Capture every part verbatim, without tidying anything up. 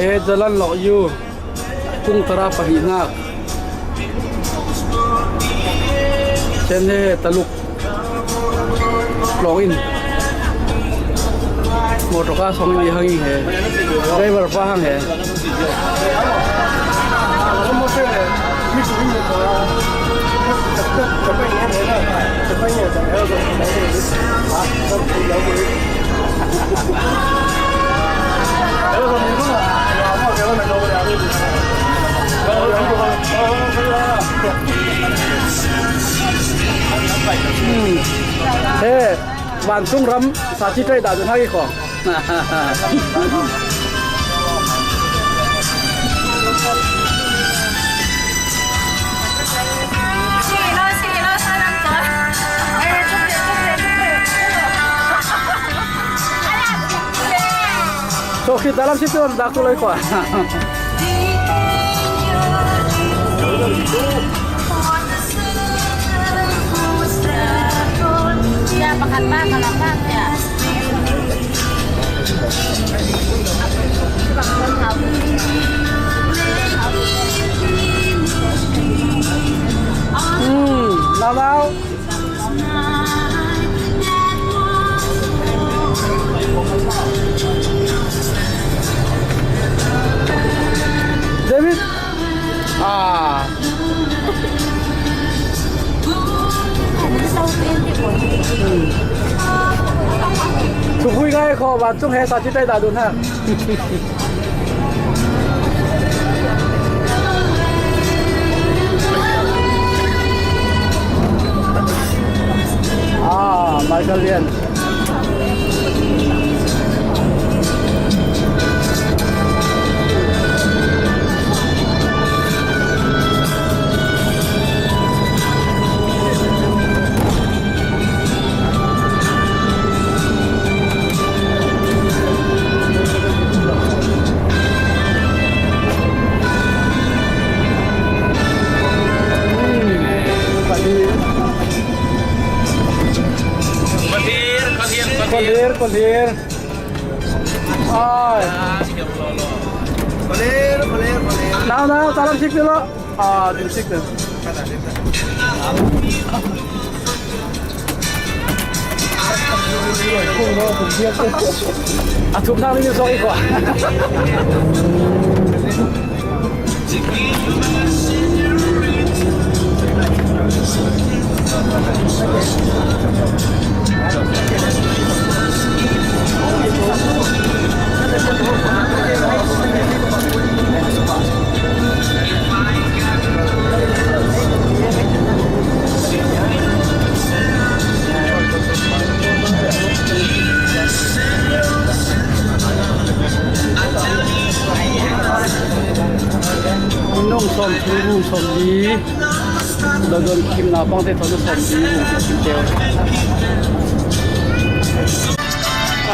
He Jalan Lok Yu, Kung Tara pahihnak. Chen he Taluk Lok in. Motor car song i hang i he. Driver pa hang he. He, vancung ram sa ci trai dah dun hang i kho. Sokhi dalam situ dah tu lagi kho. Ya, makan makan apa ya? Hmm, lamau. David. Ah. Thukui ngai kho, vancung he sa ci trai dah dun ha. Ah, Michael Lian. Khualir, khualir, khualir. Ai. Khualir, khualir, khualir. Nau, nau, salam sik dulu. Ah, din sik dulu. A thum thang ni so i ko. Nung som thum, nung som li. London kim na pang te thon som li, nung kim te.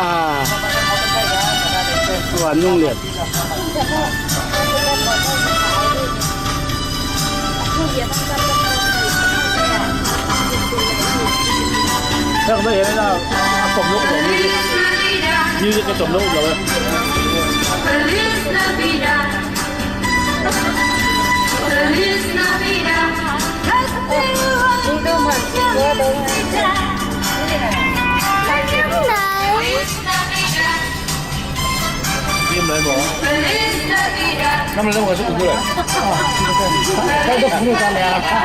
Ah. Wa nung lian. Hek mai hei na, a som lo lo. Music ka som lo lo. Nice. Nice.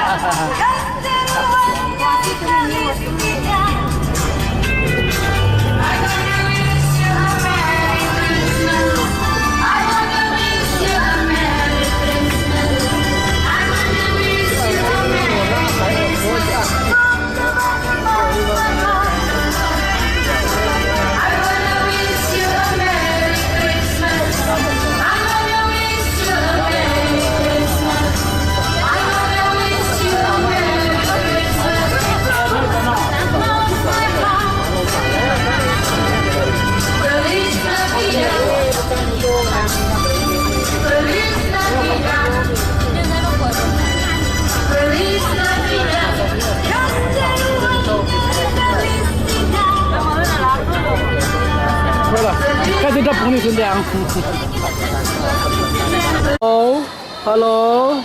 Hello, hello.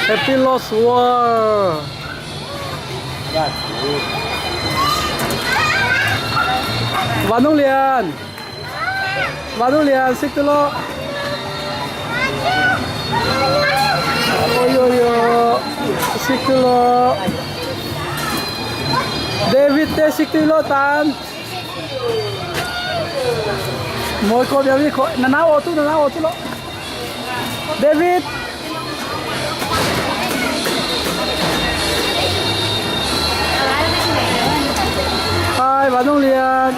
Happy Lost World. Vanung Lian. Vanung Lian, sik tu lo. Oi, oi, oi. Sik tu lo. David te sik tu lo tan. Moi ko biang ni ko, na na o tu, na na o tu lo. David. Hai, Vanung Lian.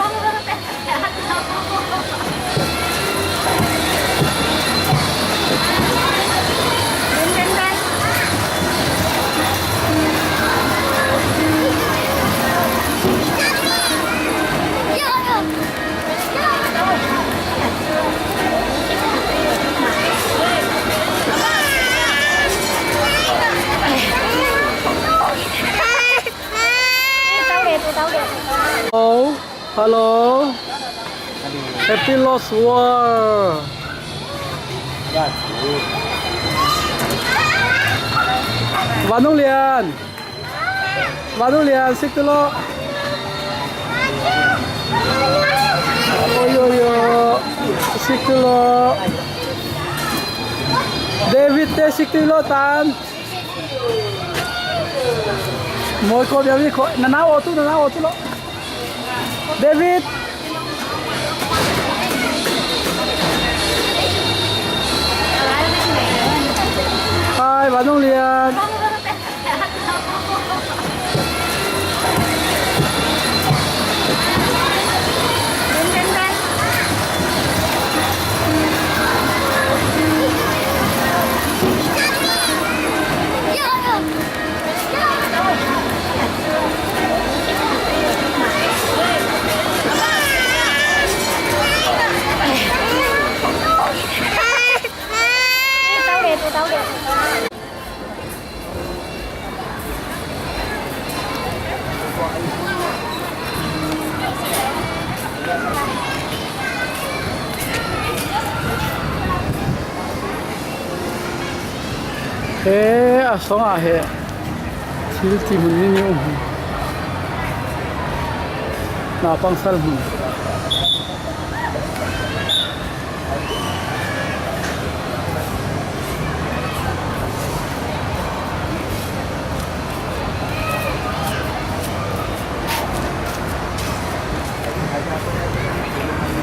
Hello, hello. Happy Lost World. Vanung Lian. Vanung Lian, sik tu lo. Oi, oi, oi. Sik tu lo. David te sik tu lo tan. Moi ko biang ni ko, na na o tu, na na o tu lo. David. Hai, Vanung Lian. He, a sawngah he thil tih hmun ni ni um hi. Naupang sal hmun.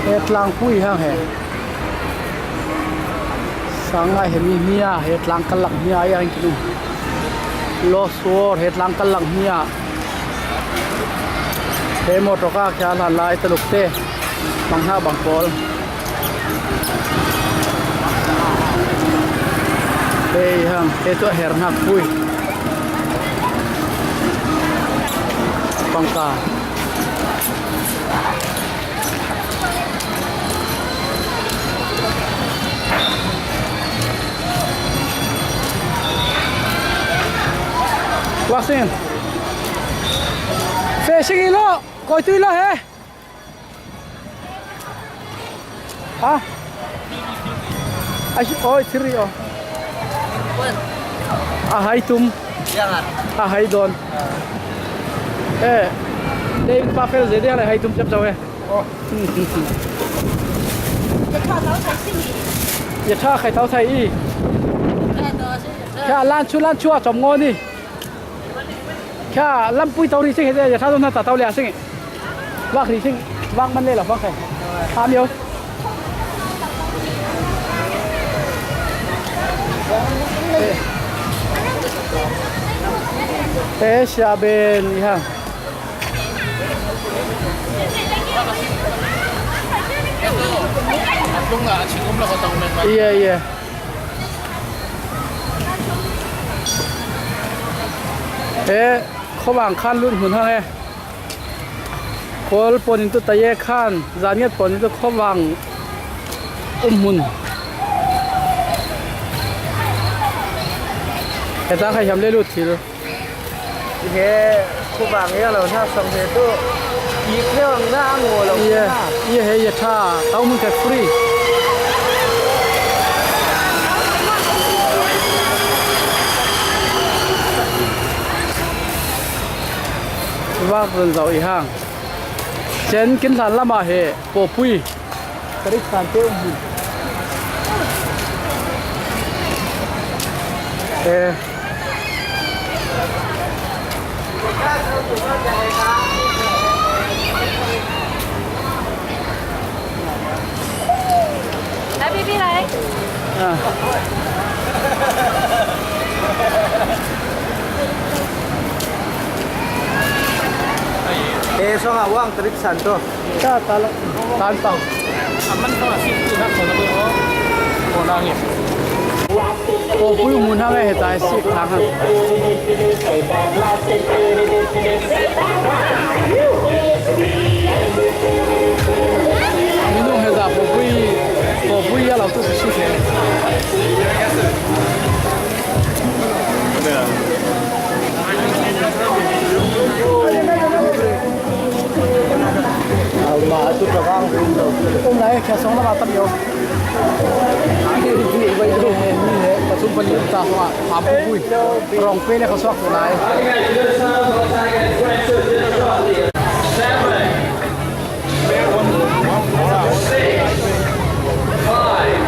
He tlangpui hang he. Sangai he mi hmia, he tlang kal lak hmia, a iang kin um. Lost World, he tlang kal lak hmia. He motor ka khia hlan lai taluk te. Bang hna bang pawl. He hang, he tu a her hnak pui. Pangka. Waxing. Fishing ilo, koi tu ilo he. Ha? Ai, oi, thiri o. A hai tum. A hai don. Eh, David pa fel ze dia le hai tum chap chau e. Ya tha khai tau thai i. Ya lan chu lan chu a chom ngo ni. Kha lampui tau ri sing he ya tha don na ta tau le sing. Vak ri sing. Vak man le la vak khai. Am yo. Eh, sia ben i ha. Iya, iya. Eh, khuavang khan lut hmun hang e. Kawl pawnin tu tai e khan, zaniat pawnin tu khuavang um hmun. He tang khai hiam le lut thil. He khuavang hiang lo hna sawng he tu. Ye, ye, he, ye tha, tau mun khat free. Vak zon zau i hang. Chen kin hlan lama he, popui. Tarik san te um hi. Eh. Happy birthday. Ah. Eh, so nga wang trip santo. Ta, ta lo. Tan pang. Aman to, si tu nak sana ko. Ko nangis. Ko pui mun hang e, he tai si thang hang. Minung he za ko pui, ko pui ya lo tu si si. Alma tu ka bang. Ong lai kya song na tam yo. Pathum pali ta hua, a pui. Rong pe le ka suak lai. Seven, six, five.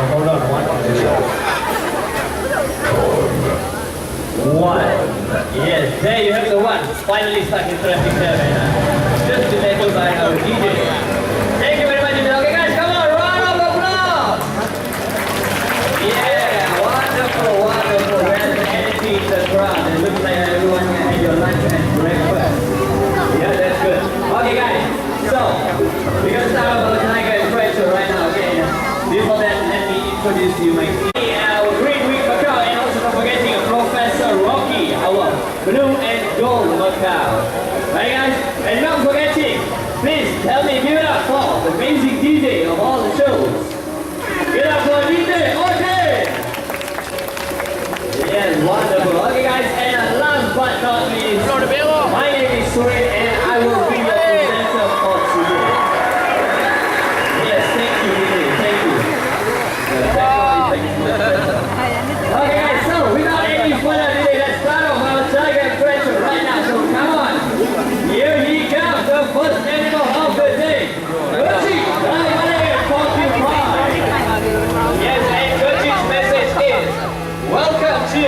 Hold on, one. One. Yes, there you have the one. Finally stuck in traffic there, man. Just delayed by our D J. Thank you very much, D J. Okay, guys, come on, round of applause. Yeah, wonderful, wonderful. There's the energy in the crowd. It looks like everyone had your lunch and breakfast. Yeah, that's good. Okay, guys, so we're gonna start off with the Tiger and Friends show right now, okay? Before that, let me introduce you my team. Our Green Week Macau, and also not forgetting Professor Rocky, our Blue and Gold Macau. Right, guys? And not forgetting, please help me give it up for the amazing D J of all the shows. Give it up for D J O J. Yes, wonderful. Okay, guys, and uh, last but not least, my name is Surin, and I will be your presenter for today. Yes, thank you, D J. Thank you. Okay, guys, so without any further delay, let's start off our Tiger Friendship right now. So come on. Here he comes, the first animal of the day. Gurjit, Tiger Porcupine. Yes, and Gurjit's message is, "Welcome to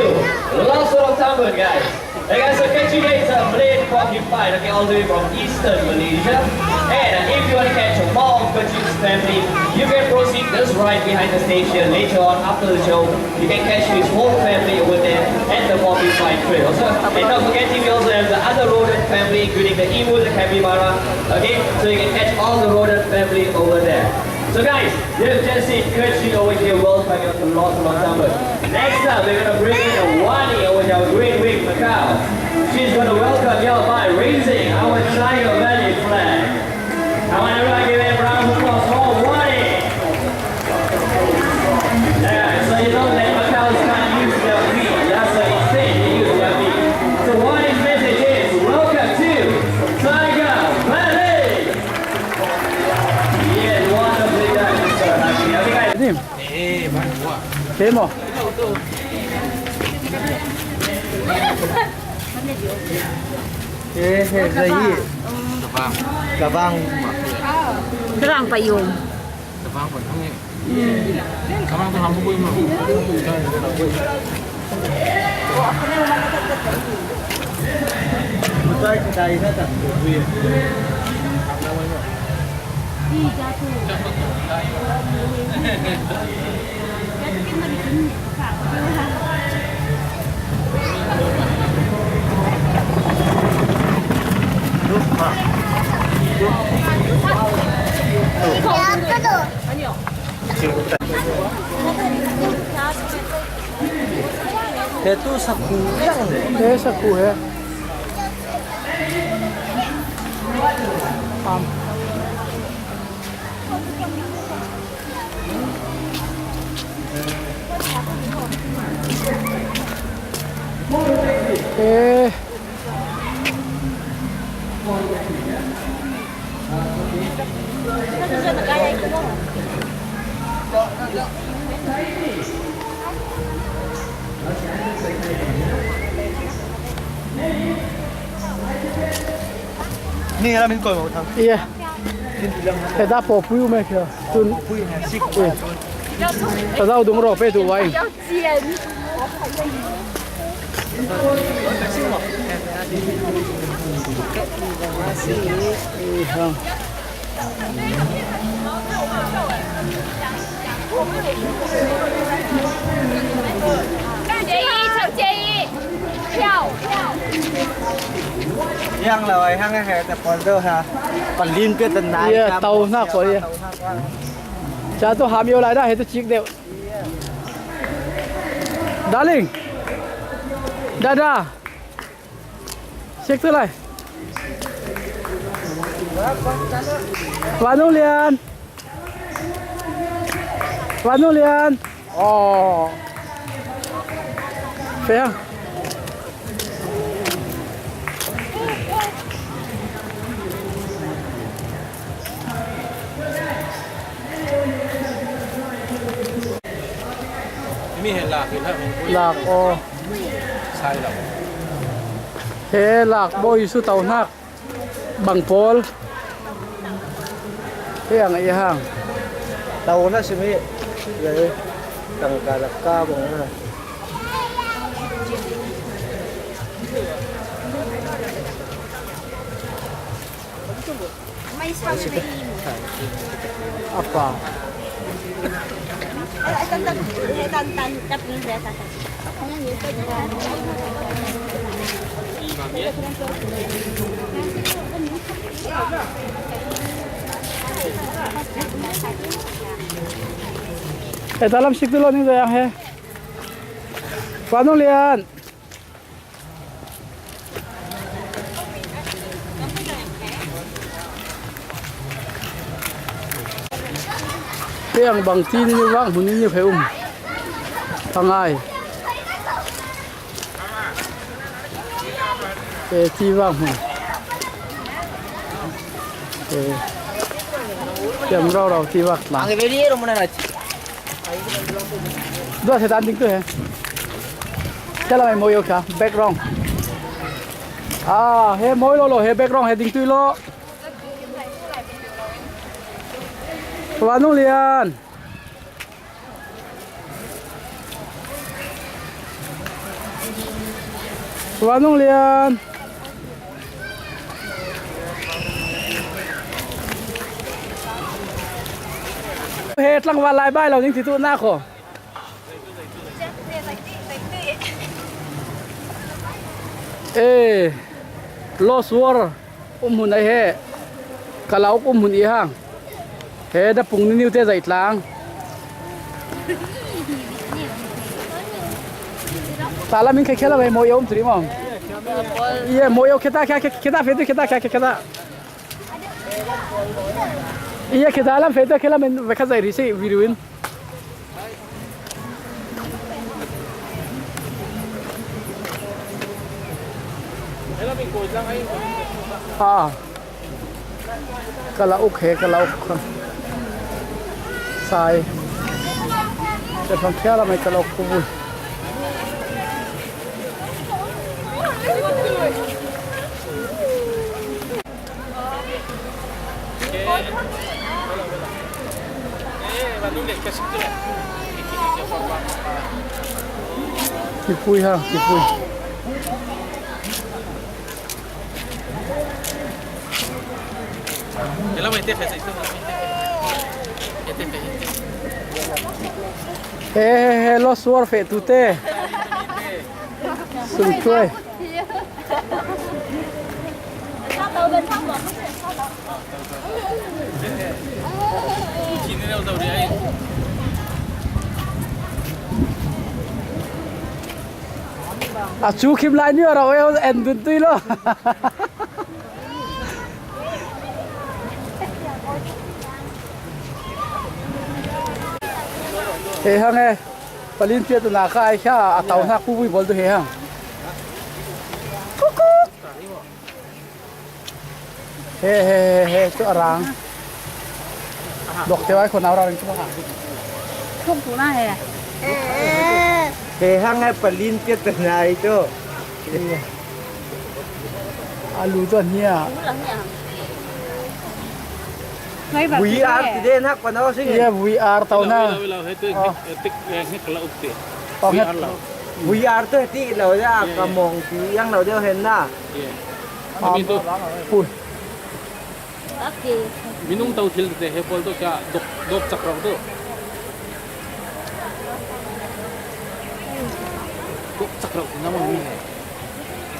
Lost Road of Tambun, guys." Hey guys, so Kecil is a Malay porcupine, okay, all the way from eastern Malaysia. And if you want to catch more of Kecil's family, you can proceed just right behind the station later on after the show. You can catch his whole family over there at the Porcupine Trail. So, and not forgetting, we also have the other rodent family, including the emu, the capybara. Okay, so you can catch all the rodent family over there. So guys, you've just seen Kecil over here, welcome you to Lost Road of Tambun. Next up, we're gonna bring in Wani over here, our Green Week Macau. She's gonna welcome y'all by raising our Tiger Valley flag. I want everyone to give a round of applause for Wani. Yeah, so you know that Macau's can't use their feet. That's why instead they use their feet. So Wani's message is, "Welcome to Tiger Valley." Yes, wonderfully done, Mister Hakim. Okay, guys. Dim. Thế mà. Thế, thế, đây. Kabang. Kabang payung. Kabang payung. Kabang tu hambu pun. He tu sakhu yang. He sakhu he. Pam. Eh. Ni la min kol mo thang. Iya. Heta pawpui um e kha. Tun. Pawpui he sik. Eh. Ka zau dung rawh pe tu vai. Eh, ha. Yang lo ai hang he ta pol do ha. Palin pe tan nai. Iya, ka tau na ko iya. Cha to ham yo lai da he to chik de. Darling. Dada. Sek tu lai. Vanung Lian. Vanung Lian. Oh. Fe hang. Mi he lak in ha. Lak aw. Sai lo. He lak bo isu tau nak. Bang pawl. He ang i hang. Tau na simi. Ye. Tang ka lak ka bang na. Apa? Eh, talam sik tu lo ni, Dayang, he. Vanung Lian. Piang bang ti ni vang hun ni phe um. Pangai. Eh, ti vang hun. Eh. Piang rau rau ti vak la. Ang beri rumah na chi. Dua setan ding tu he. Chala mai moyo kha, background. Ah, he moi lo lo, he background, he ding tu lo. Vanung Lian. Vanung Lian. He tlangval lai bai lo ding ti tu na kho. Eh, Lost World um hun ai he. Ka lauk um hun i hang. He da pung ni niu te zai tlang. Ta la min khe khela mai mo yo um tri mo. Ye mo yo kheta khe kheta fe tu kheta khe kheta. Iya, kheta lam fe ta khela men ve kha zai ri si video in. Ah. Ka la uk he, ka la uk. Sai. Te phong khela mai ka la uk ku. Kipui ha, kipui. He, he, he, Lost World fe tu te. Sum tuai. A chu khim lai ni ra oi en dun tui lo. He hang e. Palin pia tu na kha ai kha a tau na ku bui bol tu he hang. He, he, he, he, chu a rang. Dok te wai khon au rang chu a. Thuk tu na he. He hang ai palin pia ta nai chu. Alu chu a hnia. Ngai ba Vui ti ar he. Ti den hak pa na sing. Ia vui ar tau na. Lau, lau, lau, he tu, oh. He tik, he, he kala uk ti. Oh, vui he. Ar lau. Vui ar tu he ti lau ya, ia, ka ia. Mong ti yang lau deu hen na. Ia. Am, ami tu. Pui. Minung tau thil te he pol tu kya dok, dok chak rau tu. Dok chak rau tu na mo mi he.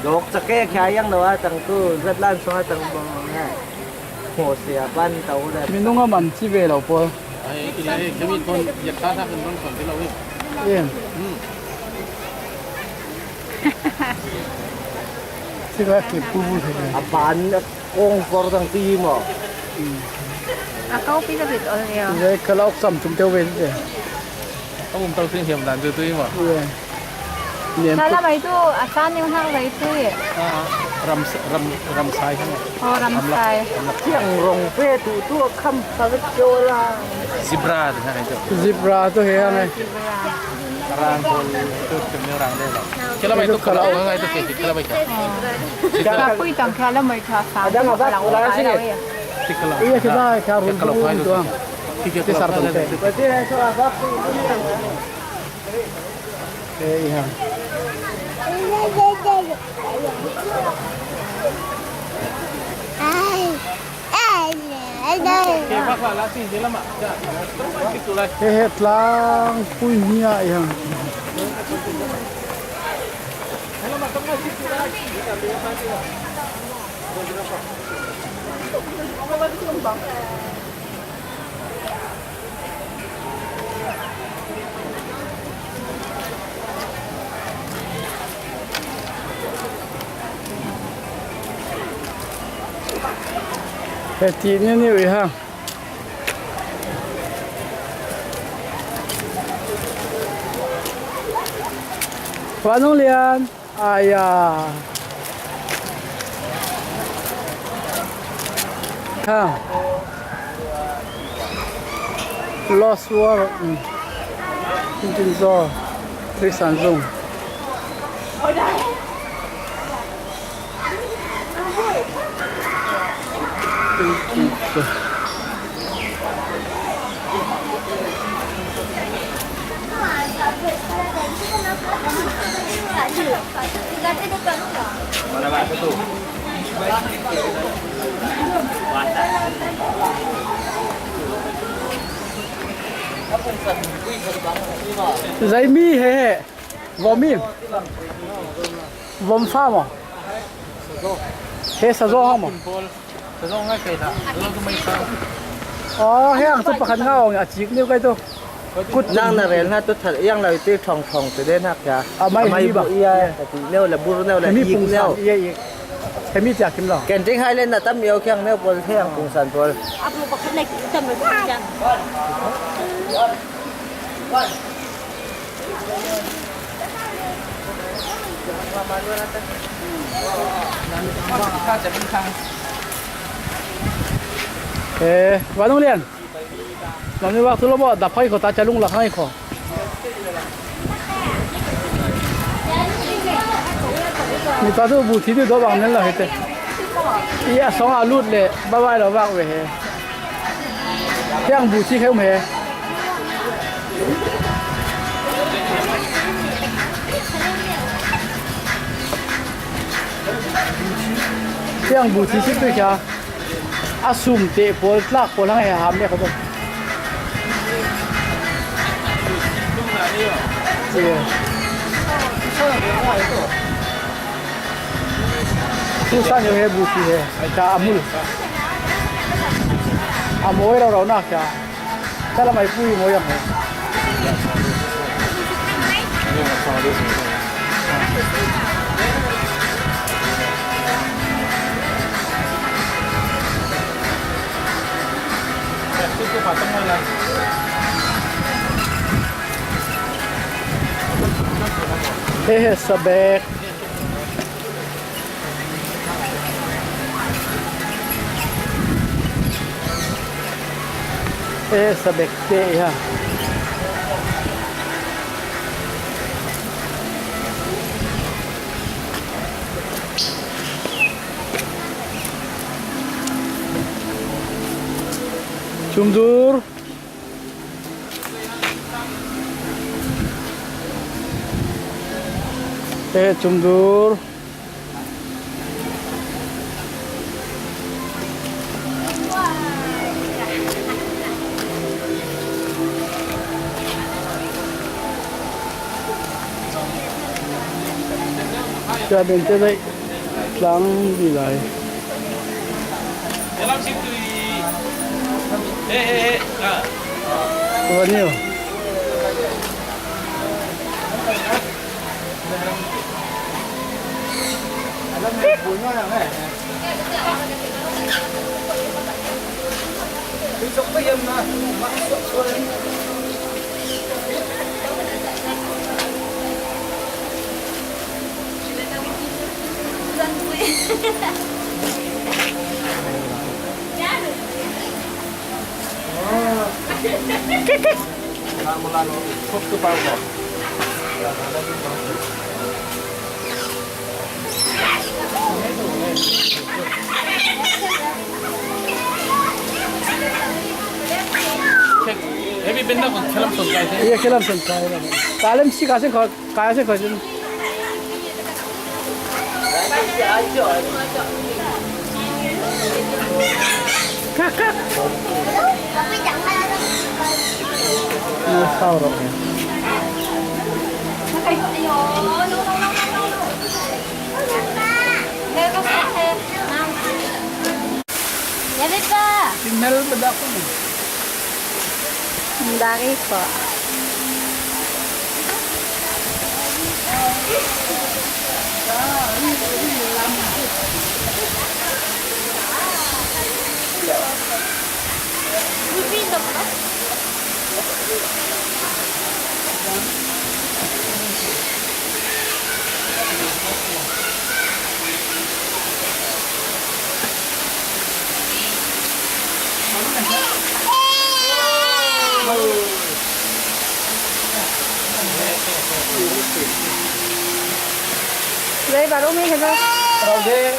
Dok chak ke kya yang lo a tang tu, zat lan so a tang bang bang he. Mo se a ban tau le. Minung a man chi ve lo pol. Ai, ila he, kami ton, yak ta ta kan ron ton ti lo he. Em. Hmm. Sika ke pu bu the. A ban kong kor dang ti mo. A kau pi ka bit ol neo. Ve ka lok sam tum teu ve te. A um tau sing hiam dan tu tu mo. Ve. Nian. Sa la mai tu, a sa niu hak lai tu ye. A, ram, ram, ram sai hang. Oh, ram sai. Ram lak. Chiang rong pe tu tu a kham sa ve kyo la. Zebra tu hang tu. Zebra tu he hang. Zebra. Rang ko tu tu neu rang de la. Kila mai tu kala ngai tu ke kila mai ka. Ka pui tang kala mai ka sa. Ada ngapa kala sini. Iya kita ka run tu ang. Kita sarung te. Eh, iya. He he tlang pui hnia i hang. He ti ni ni ui ha. Vanung Lian. Aya. Ha. Lost World. Mm. Tin tin zo. Three San Zung. Zaimi he he. Vom im. Vom fa mo. He sa zo ha mo. Sa zo ngai kai ta. Sa zo tu mai sa. Oh, he ang tu pakhat nga ong a chik niu kai tu. Kut nang na rel na tu thal yang lai ti thong thong te de na kya. A mai hi ba. Iya, ka ti neu la bur neu la ik neu. Iya, iya. Hemi tia kim lo. Ken ting hai le na tam yo kyang neu pol he ang kung san pol. Apu pakhat le tam lo kyang. Eh, Vanung Lian. Lam ni bak tu lo mo, da phai ko ta cha lung la khai ko. Mi ta tu bu thi tu do bang nen la hete. Iya song a lut le, bye bye lo bak ve he. Tiang bu thi khe um he. Tiang bu thi sik tu cha. A sum te pol tlak pol hang he ham le ko. Tu sa nyo he bu thi he. Ai ta amul. Amoi rau rau na kya. Chala mai pui mo yang he. He he sabek. Eh, sabek te ha. Chumdur. Eh, chumdur. Tua bente lai tlang di lai. Tua niu. Heavy band na kon khelam son kai the. Ye khelam son kai. Kalem si kase kho, kase kho jun. Sao rồi. Smell ba dah pun. Dari ko. Dai, baru mi kena. Rau de,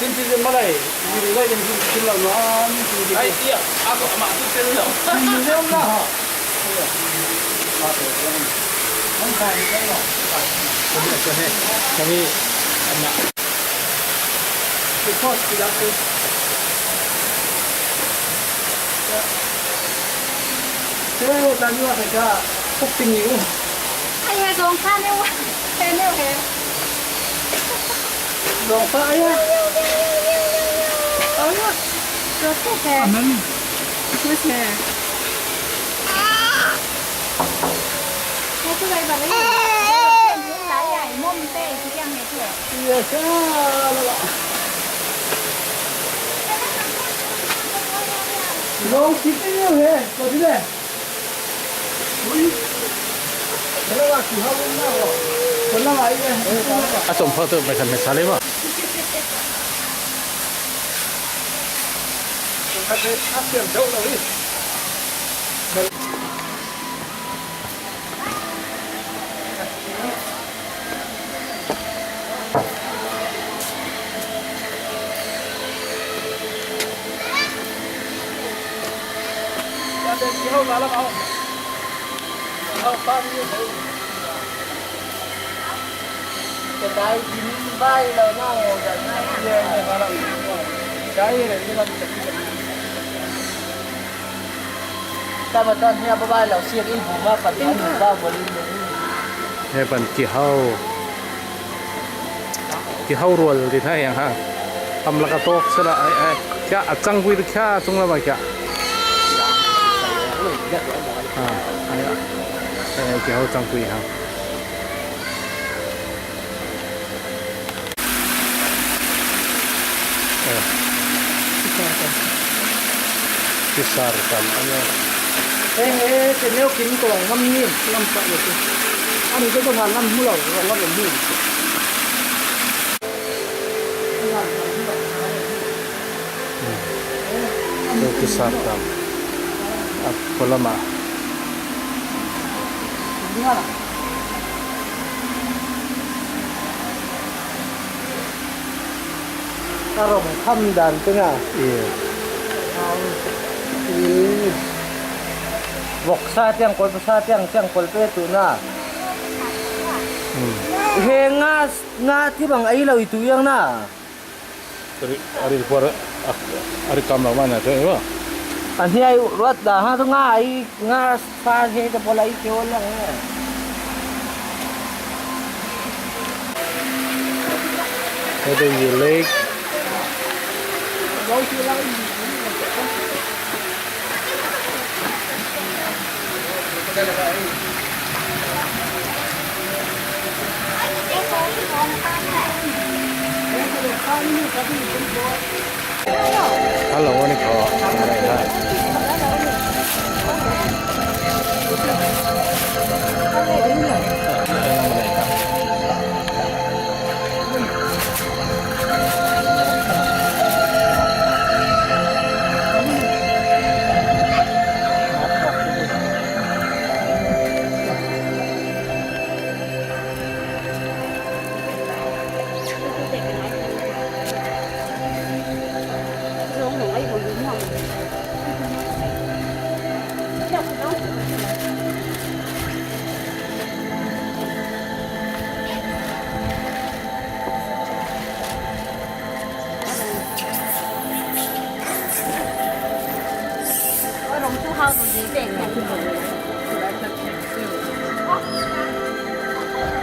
sin sin malai. Ni ru lai den sin sin lau no, ah, ni sin sin. Ai, tia, aku ama tu sin lau. Sin sin lau na ha. Kami, kami, anak. Ai, zong kha neu. He neu he. Zong kha ai. Ai. Zong kha he. Amen. Yes he. A som photo mai kan mai sale ma. Tama tan hia babai lau siak in bu ma pan an bu ba bol in. He pan kihau. Kihau rual di tha hiang ha. Am laka tok sala ai ai. Kya achang kui kya chung lama kya. Ha, ai ai. Kihau chang kui ha. Kisar tam ane. Eh, eh, te neu kin ko ngam ni, ngam pa ni. Ani ko ko ngam mu lo, ngam ni. Kisar tam. A khualamah. A rawng kham dan te na. Voksa tiang, kawlpasa tiang, tiang kawlpe tuhna. He nga, nga ti bang ei lo i tu iang na. A ri, a ri puar, a, a ri kam lo man na te, iwa. A hniai ruat da ha tu nga i, nga sa he te pola i ke o lang. He te i lake. Hello, ani ko.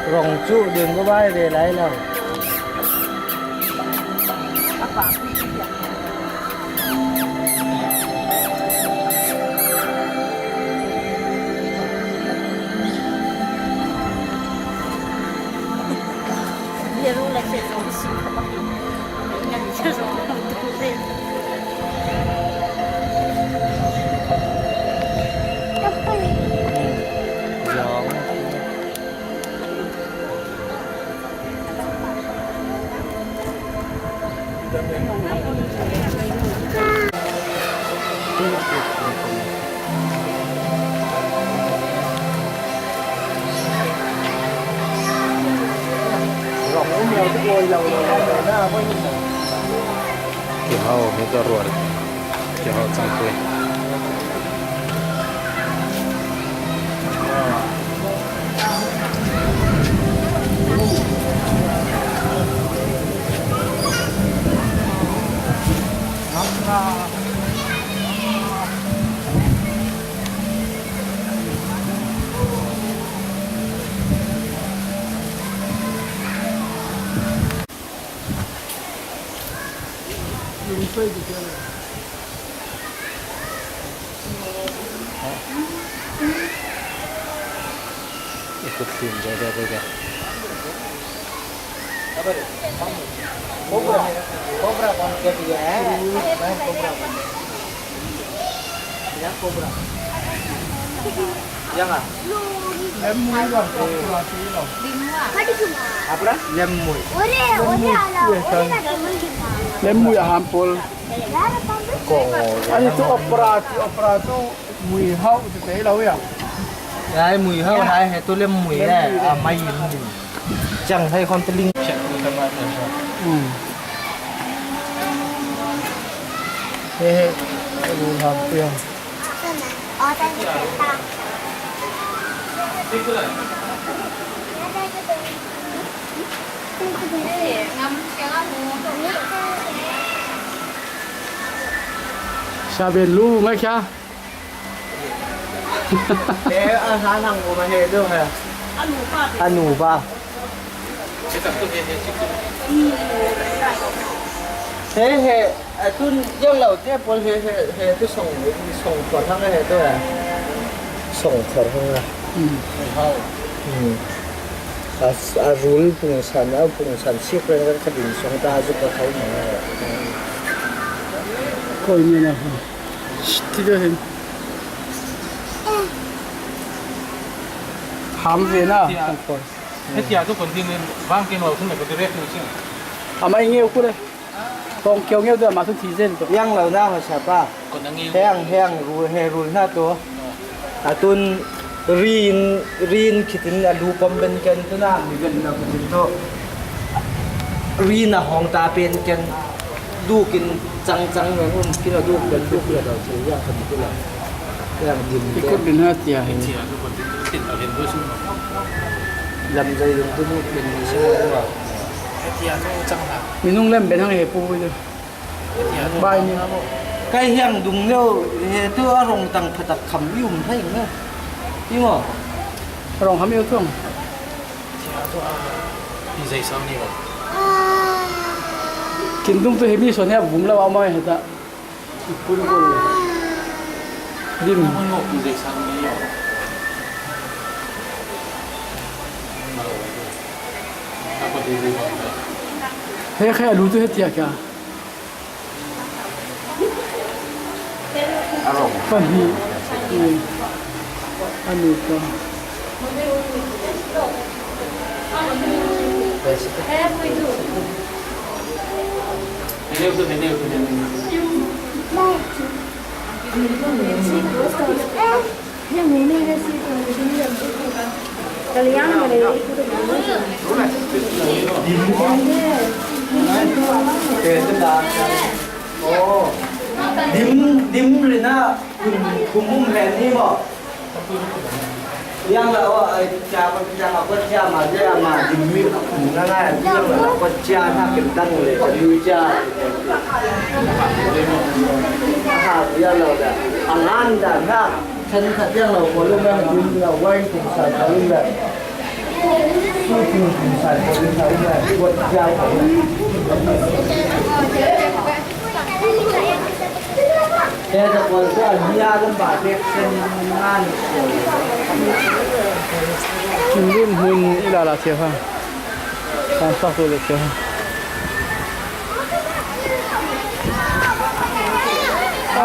Rong chu ding ko bai ve lai lo. Kihau, hei ka ruat. Kihau chang pui. Cobra, cobra, cobra, cobra. Cobra. Yang ah. Lemmui bang, cobra tu lo. Apa dah? Lemmui. Lemmui a hampol. Ko. Ani tu opera, tu opera tu. Mui hau tu te lo ya. Ai mui hau, ai he tu lemmui le, a mai in. Chang hai kon te ling. Hmm. He he, lu ham piang. Sa ben lu ngai kya. Eh, a hlan hang ko ma he tu he. A nu ba. He he, a tun yang lo te pol he he, he tu song, song ko thang he tu he. Song ko thang a. Hmm. Hmm. A, a rul pung san, a pung san sik reng reng ka din song ta zu ka khau ma. Koi ni na. Ti do hen. Ham ve na, tia. Kan koi. He tia tu kon tin vang ken wa kun ko direct ni sin. Ama inge ku le. Kong kiau ngeu tu ama tu thi zen tu. Yang lo na ho sa pa. Heng, heng, ru, he, ru na tu. A tun rin, rin khitin a lu pom ben ken tu na, mi ben na khitin tu. Rin a hong ta pen ken dukin chang chang men un, kin a duk ben duk le lo, si yang kan tu la. Yang dim. Ikut din ha tia he. Lam zai dum tu duk ben ni si wa. Minung lem ben hang he pu. Bai ni. Kai hiang dung leo, he tu a rong tang phatak kham i um thai nga. I mo. Rong kham i u tuang. Pi zai sang ni ba. Kin dung tu he mi son he bum la wa mai he ta. Kun kun. Dim. Pi zai sang ni ba. He khe a lu tu he tia kya. Pahnih. Ani ka. Dim, dim rina kum, kum um hen ni mo. Yang la o, ai, cha ko cha ma ko cha ma cha ma dim mi kum na na yang la ko cha na kin dang le cha lu cha. Ha, yang la da. Angan da na. Chan khat yang lo ko lum yang dum la wai kum sa ko lum la. Su kum kum sa ko lum la, wai ya ko lum. Te ta ko sa ya lam ba te chen ngan ko. Kin lum hun ila la sia ha. Kan sa ko le sia ha.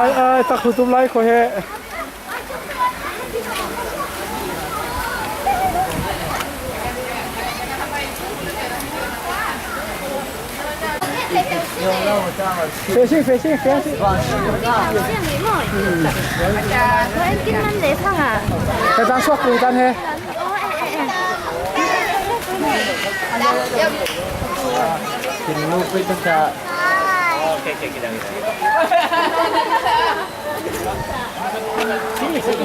Ai, ai, tak hutum lai ko he. Facing, facing, facing. Tua em kin man le phang a. Ka tan suak tu tan he. Kin nu pui tu ta.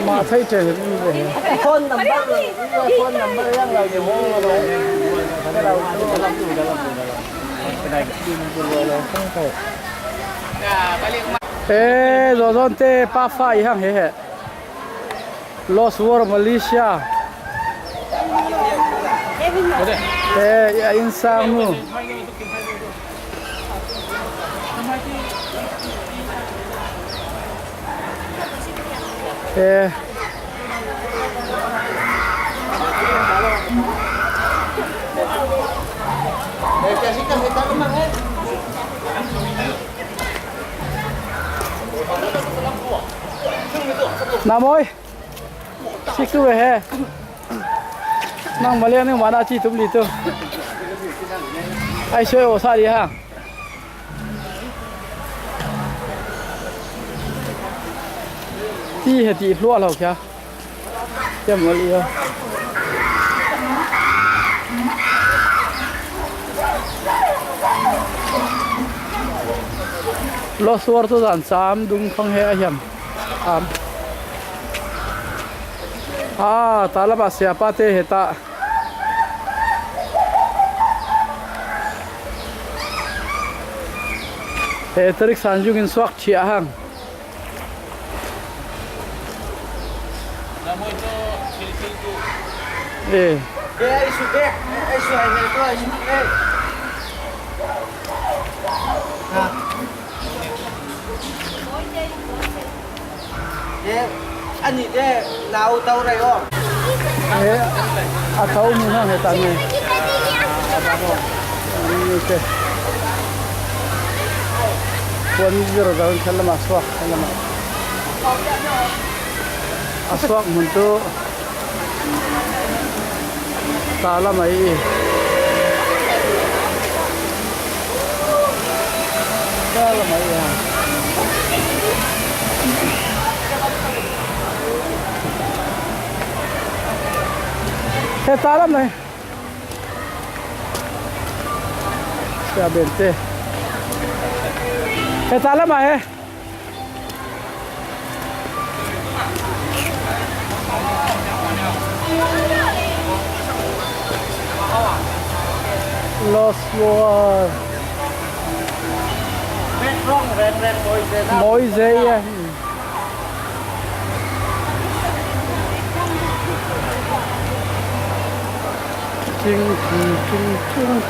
Ma thei che. Phone number, phone number yang la ye hong lo. Eh, zo zon te pa fa i hang he he. Lost World Malaysia. Eh, ya insang nu. Eh. Namoi. Sik tu he. Nang malian ni mana chi tum li tu. Ai soi o sa li ha. Ti he ti hlua lo kya. Kya malian. Lo suar tu dan sam dung khang he a hiam. Am. Ah, ta lama siapa te he ta. He tarik sanjung in suak chia hang. Eh. Eh, ani te nau tau rai o. Eh, a tau mu na he ta ni. Ni te. One zero down, khalama suak, khalama. A suak mun tu. Ta lam ai. He ta lam lai. Sia Bente. He ta lam ah he. Lost World. Moise, yeah. Ting, ting, ting, ting.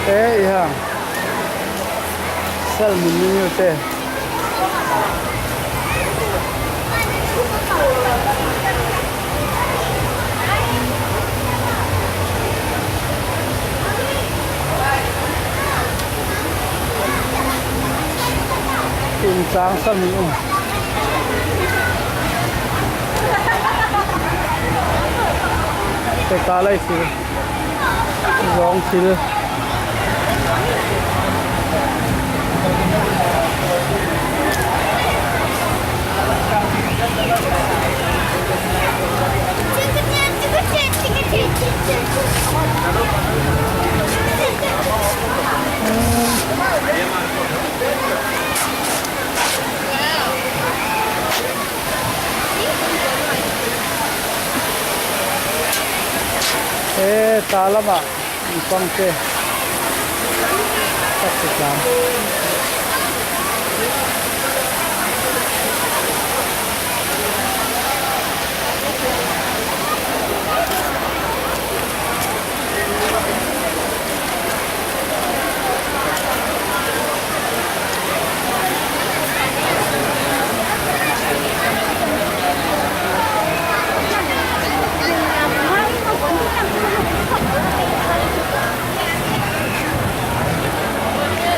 Eh, i hang. Sal mun ni te. Inn sang sang in um. Te ta lai si. Zawng thil. E, ta lamah. Pangte. Tak se tlang.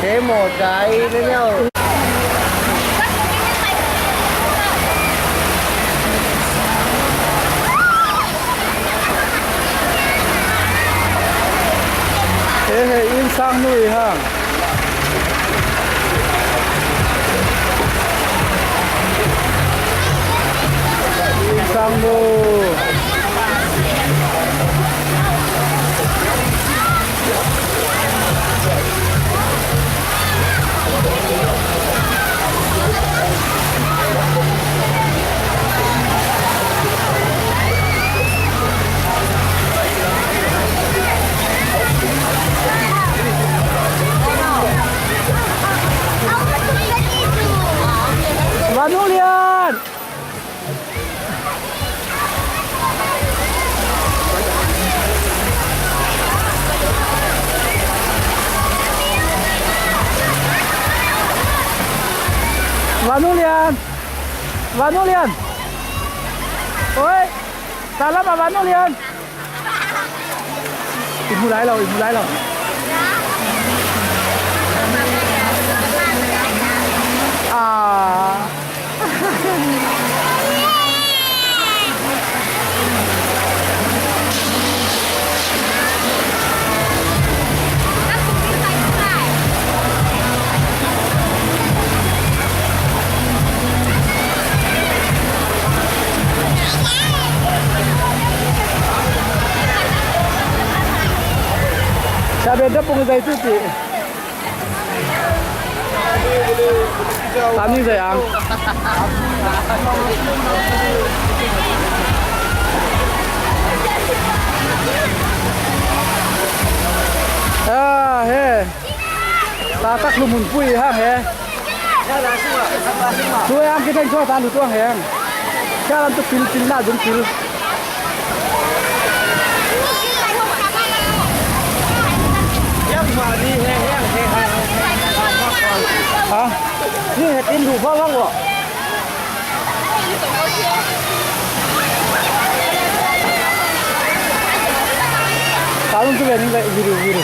He maw dai na neu. He he, inn sang nu i hang. Inn sang nu. Vanung Lian! Vanung Lian! Vanung Lian! Oi! Salam ah, Vanung Lian! I hmu lai lo, i hmu lai lo. Ah. Sabe da pung zai tu ti. Tami zai ang. Ah, he. Ta tak lu mun pui hang he. Tu ang kita jua ta lu tuang he. Sialan tu pil, pil na dun pil. Ha? Ni he tin lu fa lang wo. Kalung tu beri, beri, beri.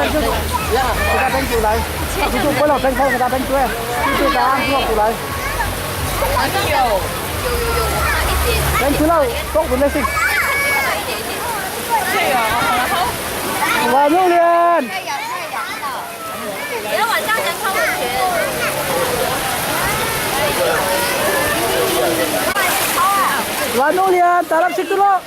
thank you. Kita thank you lai. Aku tu kalau thank you, kita thank you eh. Itu kan aku tu lai. Thank you lah. Kau boleh sih. Wah, Nulian. Wah, Nulian, tarap situ lo.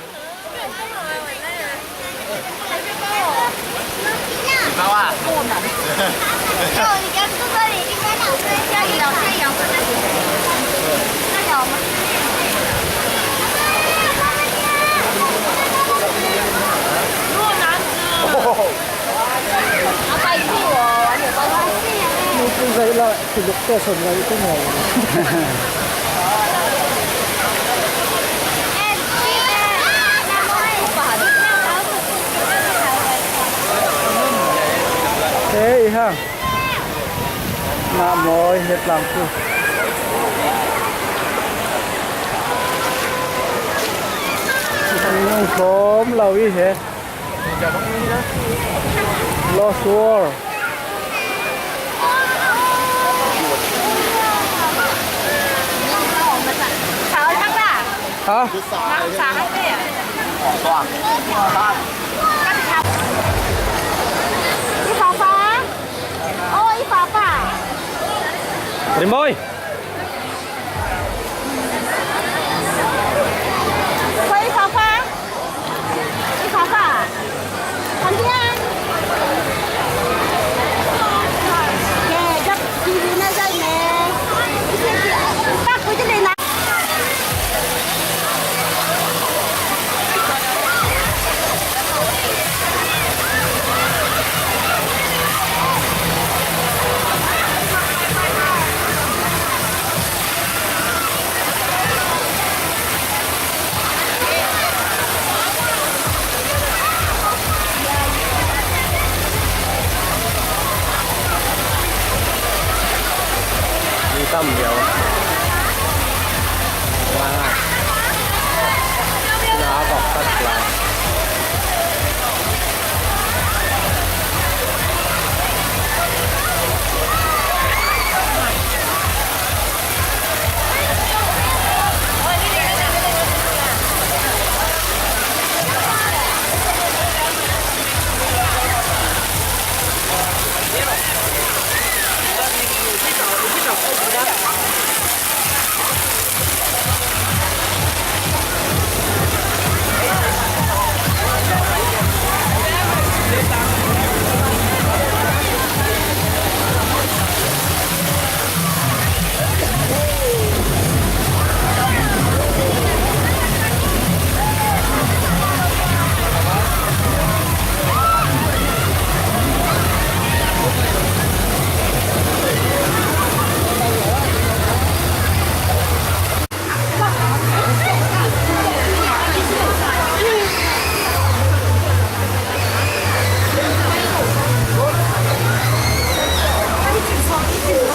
Hei ha. Ngah mawi he tlang chu. Nung hlawm lo i he. Lost World. Hả? Rimoi. Tam viau. Wow. Sina a vak tak lai.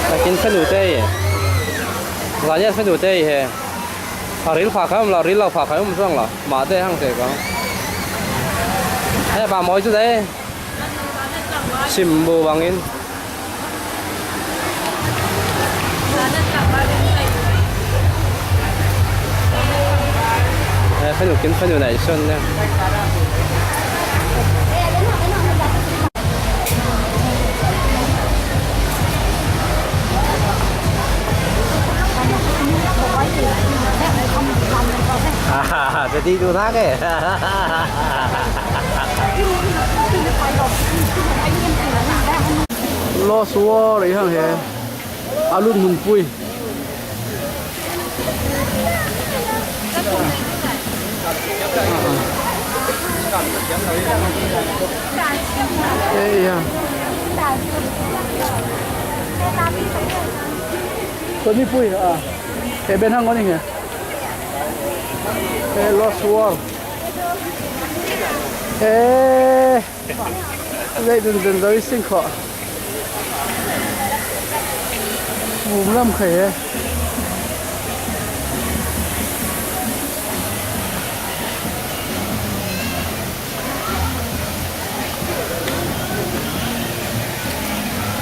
Lakin fanu te hi. Zanian fanu te hi he. A ril pha khai um lo, ril lo pha khai um suang lo. Mah te hang te ko. He pa mawi chu dai. Sim bu bangin. Eh, fanu kin fanu nai son ne. Jadi tu tak ke? Lost World i hang he. A lut hmun pui. Ei ya. Tony pui a. He ben hang on he. He Lost World. He. Zei dun dun zo i sing kho. Vum lam khai he.